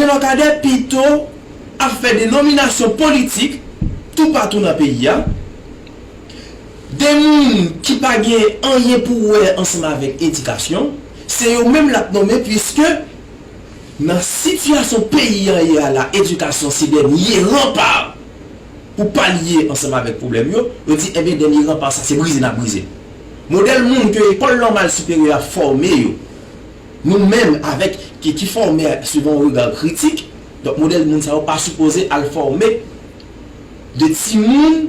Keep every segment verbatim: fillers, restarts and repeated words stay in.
Ajenò Kadè pito ap fè denominasyon politik toupatou nan peyi a. De moun ki pa gen anyen pou wè ansanm avèk edikasyon, se yo menm l ap nonmen, piske nan sitiyasyon peyi a ye a la, edikasyon se dènye ranpa pou palye ansanm avèk pwoblèm yo. Yo di, ebyen, dènye ranpa sa, se brize n ap brize. Modèl moun ke lekòl nòmal siperyè a fòme yo, nou menm avèk, ki, ki fòme suivant yon rega kritik, donk modèl moun sa yo pa sipoze al fòme de timoun,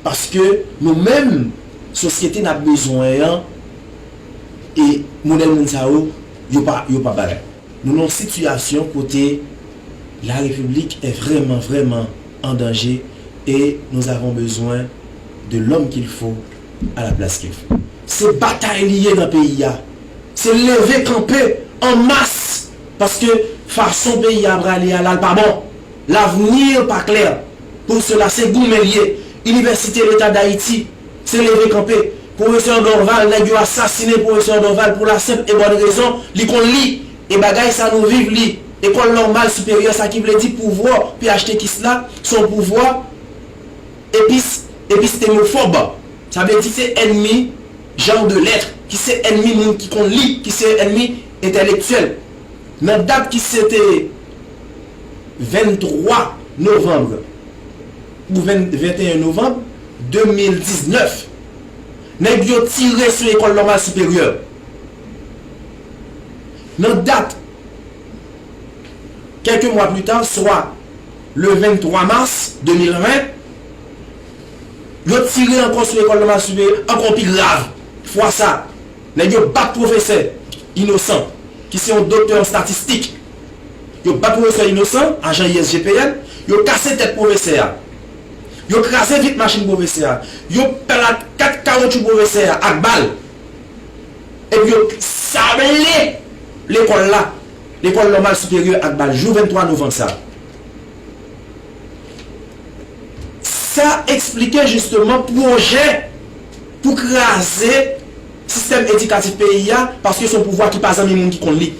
paske nou menm, sosyete n ap bezwen an, e modèl moun sa yo, yo pa, yo pa bagay. Nou nan yon sitiyasyon kote la République est vraiment, vraiment en danger et nous avons besoin de l'homme qu'il faut à la place qu'il faut. Se batay li ye nan peyi a. Se leve kanpe an mas, paske fason peyi a prale a la, l pa bon. L'avenir pa klè. Pou sela, se goumen l ye. Inivèsite Leta Dayiti, se leve kanpe. Pwofesè Dorval, nèg yo asasinen pwofesè Dorval pou la senp e bòn rezon, li konn li. E bagay sa nou viv li. Ekòl nòmal siperyè, sa ki vle di pouvwa P H T kis la, se yon pouvwa epis, epistemofòb. Sa vle di se ènmi jan de lèt, ki se ènmi moun ki konn li, ki se ènmi entèlektyèl. Nan dat ki se te venntwa novanm ou ven, venteyen novanm de mil diznèf, nèg yo tire sou Ekòl Nòmal Siperyè. Nan dat, kèlke mwa pli ta, swa le venntwa mas de mil ven, yo tire ankò sou Ekòl Nòmal Siperyè, ankò pi grav. Fwa sa, nèg yo bat pwofesè Inosan, ki se yon doktè an statistik. Yo bat pwofesè Inosan, ajan I S G P N, yo kase tèt pwofesè a. Yo kraze vit machin pwofesè a. Yo plat kat kawotchou pwofesè a ak bal. Epi yo sable lekòl la, Lekòl Nòmal Siperyè ak bal, jou venntwa novanm sa. Sa eksplike jisteman pwojè pou kraze sistèm edikatif peyi a, paske se yon pouvwa ki pa zanmi moun ki konn li.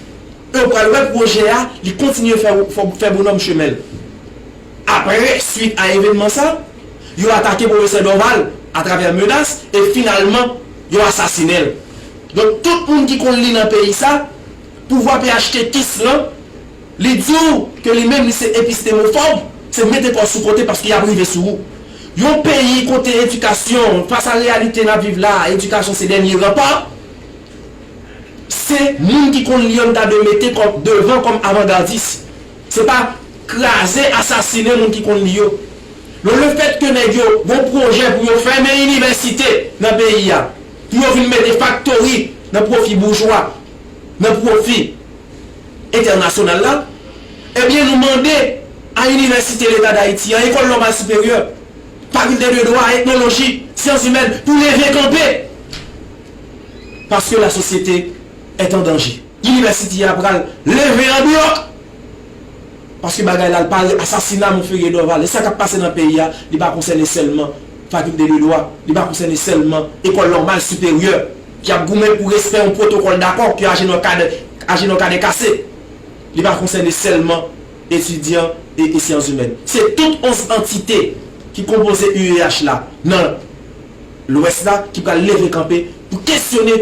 E w pral wè pwojè a, li kontinye fè, fè, fè bonòm chemen l. Apre, swit a evènman sa, yo atake pwofesè Dorval atravè menas e finalman, yo asasinen l. Donk, tout moun ki konn li nan peyi sa, pouvwa P H T kis lan, li di w ke li menm li se epistemofòb, se mete kò w sou kote paske y ap rive sou ou. Yon peyi kote edikasyon, fas a reyalite n ap viv la, edikasyon se dènye ranpa, se moun ki konn li yo n ta dwe mete kòm devan kòm avangadis. Se pa kraze, asasinen moun ki konn li yo. Donk, lefètke nèg yo gon pwojè pou yo fèmen inivèsite nan peyi a, pou yo vin mete faktori nan pwofi boujwa, nan pwofi entènasyonal la, ebyen, nou mande a Inivèsite Leta Dayiti an, Ekòl Nòmal Siperyè, Fakilte de Dwa, Etnoloji, Syans Imèn, pou leve kanpe. Paske la sosyete est en danger. Inivèsite a pral leve an blòk. Paske bagay la, l pare asasina Monferrier Dorval. E sa k ap pase nan peyi a, li pa konsène sèlman Fakilte de Dwa, li pa konsène sèlman Ekòl Nòmal Siperyè, ki ap goumen pou respè yon pwotokòl dakò ke Ajenò Kadè, Ajenò Kadè kase. Li pa konsène sèlman etidyan e, e syans imèn. Se tout onz antite ki konpoze U E H la nan Lwès la ki pral leve kanpe pou kesyone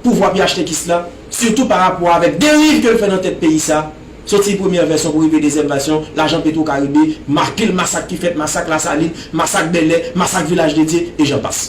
pouvwa P H T kis la, sitou pa rapò avèk deriv ke l fè nan tèt peyi sa, soti premyè vèsyon pou rive dezyèm vèsyon, lajan Petro Caribe, ma-, pil masak ki fèt, masak Lasalin, masak Bèlè, masak Vilaj de Dye, e jan pas.